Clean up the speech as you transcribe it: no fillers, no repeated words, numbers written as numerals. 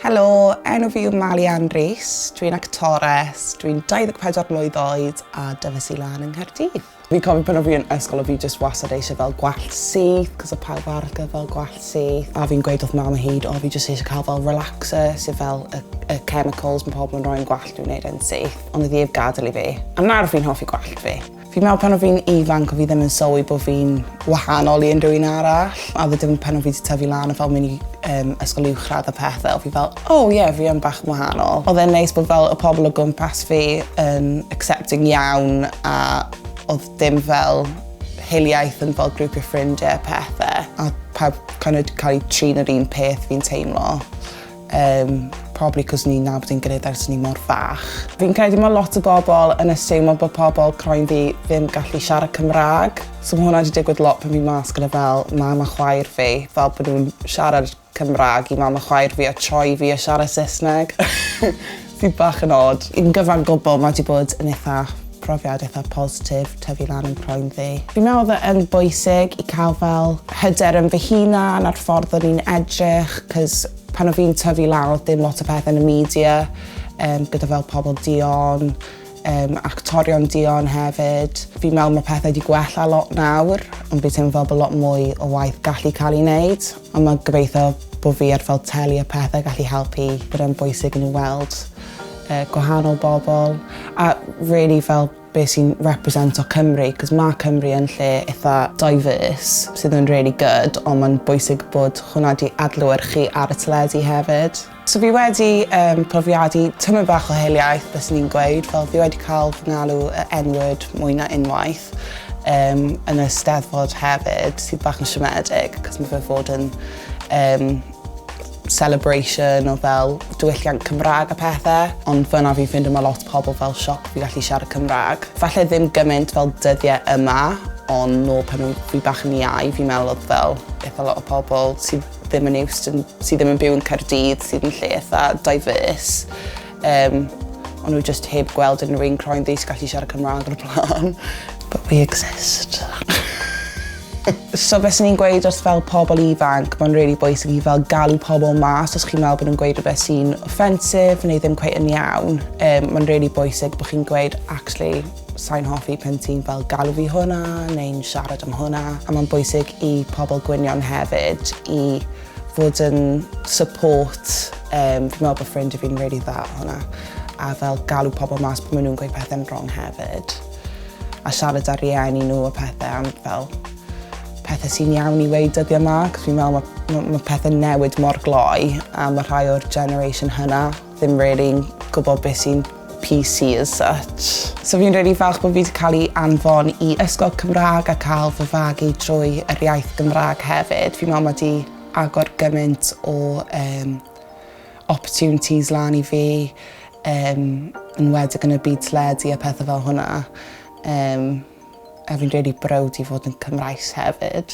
Helo, enw fi yw Mali Ann Rees, dwi'n actores, dwi'n 24 mlwydd oed a dyfes i lan yng Nghaerdydd. Fi'n cofio pan o fi yn ysgol o fi jyst wastad eisiau fel gwallt syth, cos o pawb arall gyda fel gwallt syth. A fi'n gweud wrth mam o hyd, o fi jyst eisiau cael fel relaxer, sydd fel y, y chemicals mae pobl yn rhoi'n gwallt nhw'n wneud e'n syth. Ond oedd hi heb gadael i fi. A nawr fi'n hoffi gwallt fi. Fi'n meddwl pan o fi'n ifanc o fi ddim yn sylwi bod fi'n wahanol i unrhyw un arall. A oedd e dim pan o fi 'di tyfu lan a fel mynd i um, ysgol uwchradd a pethau, o fi fel, oh yeah, fi yn bach yn wahanol. Oedd e'n neis bod fel y pobl o gwmpas fi yn accepting iawn a oedd dim fel hiliaeth yn fel grwpio ffrindiau a pethau. A pawb kind of cael eu trin yr un peth fi'n teimlo. Um, probably cos ni'n nabod ein gilydd ers ni mor fach. Fi'n credu mae lot o bobl yn assumo bod pobl croen ddu ddim gallu siarad Cymraeg. So mae hwnna wedi digwydd lot pan fi mas gyda fel mam a chwaer fi, fel bod nhw'n siarad Cymraeg i mam a chwaer fi a troi fi a siarad Saesneg. Sydd bach yn odd. Yn gyfan gwbl mae wedi bod yn eitha profiad eitha positif tyfu lan yn croen ddu. Fi'n meddwl oedd e yn bwysig i cael fel hyder yn fy hunan a'r ffordd o'n i'n edrych, cos pan o fi'n tyfu lan oedd dim lot o pethau yn y media, gyda fel pobl duon, actorion duon hefyd. Fi'n meddwl mae pethau wedi gwella lot nawr, ond fi'n teimlo fel bod lot mwy o waith gallu cael ei wneud. Ond mae gobeithio bod fi ar fel teli a pethau gallu helpu bod e'n bwysig i nhw weld gwahanol bobl. A really fel beth sy'n represento Cymru, cos mae Cymru yn lle eitha diverse, sydd yn really good, ond mae'n bwysig bod hwnna di adlewyrchu ar y teledu hefyd. So fi wedi profiadu tymed bach o hiliaeth, byswn i'n gweud, fel fi wedi cael fy ngalw y N-word mwy na unwaith yn y Steddfod hefyd, sydd bach yn siomedig, cos mae fe fod yn celebration o fel diwylliant Cymraeg a pethau. Ond fyna fi'n ffindo mae lot o pobl fel sioc fi gallu siarad Cymraeg. Falle ddim gymaint fel dyddiau yma, ond nôl pan o'n fi bach yn iau, fi'n meddwl oedd fel eitha lot o pobl sydd ddim yn used, yn, sydd ddim yn byw yn Caerdydd, sydd yn lle eitha diverse. Ond nhw just heb gweld unrhyw un croen ddu sy'n gallu siarad Cymraeg o'r blaen. But we exist. So beth ni'n gweud wrth fel pobl ifanc, mae'n really bwysig i fel galw pobl mas os chi'n meddwl bod nhw'n gweud rhywbeth sy'n offensive neu ddim cweit yn iawn. Mae'n really bwysig bod chi'n gweud, actually, sa'n hoffi pan ti'n fel galw fi hwnna neu'n siarad am hwnna. A mae'n bwysig i pobl gwynion hefyd i fod yn support. Fi'n meddwl bod ffrindiau fi'n really dda hwnna. A fel galw pobl mas pan maen nhw'n gweud pethau'n wrong hefyd. A siarad â rieni nhw a pethau am fel pethau sy'n iawn i weud dyddiau yma, cos fi'n meddwl mae pethau'n newid mor gloi a mae rhai o'r generation hynna ddim really'n gwybod beth sy'n PC as such. So fi'n really falch bod fi wedi cael ei anfon i ysgol Cymraeg a cael fy fagu drwy yr iaith Gymraeg hefyd. Fi'n meddwl mae wedi agor gymaint o opportunities lan i fi, enwedig yn y byd teledu a pethau fel hwnna. A fi'n really browd i fod yn Cymraes hefyd.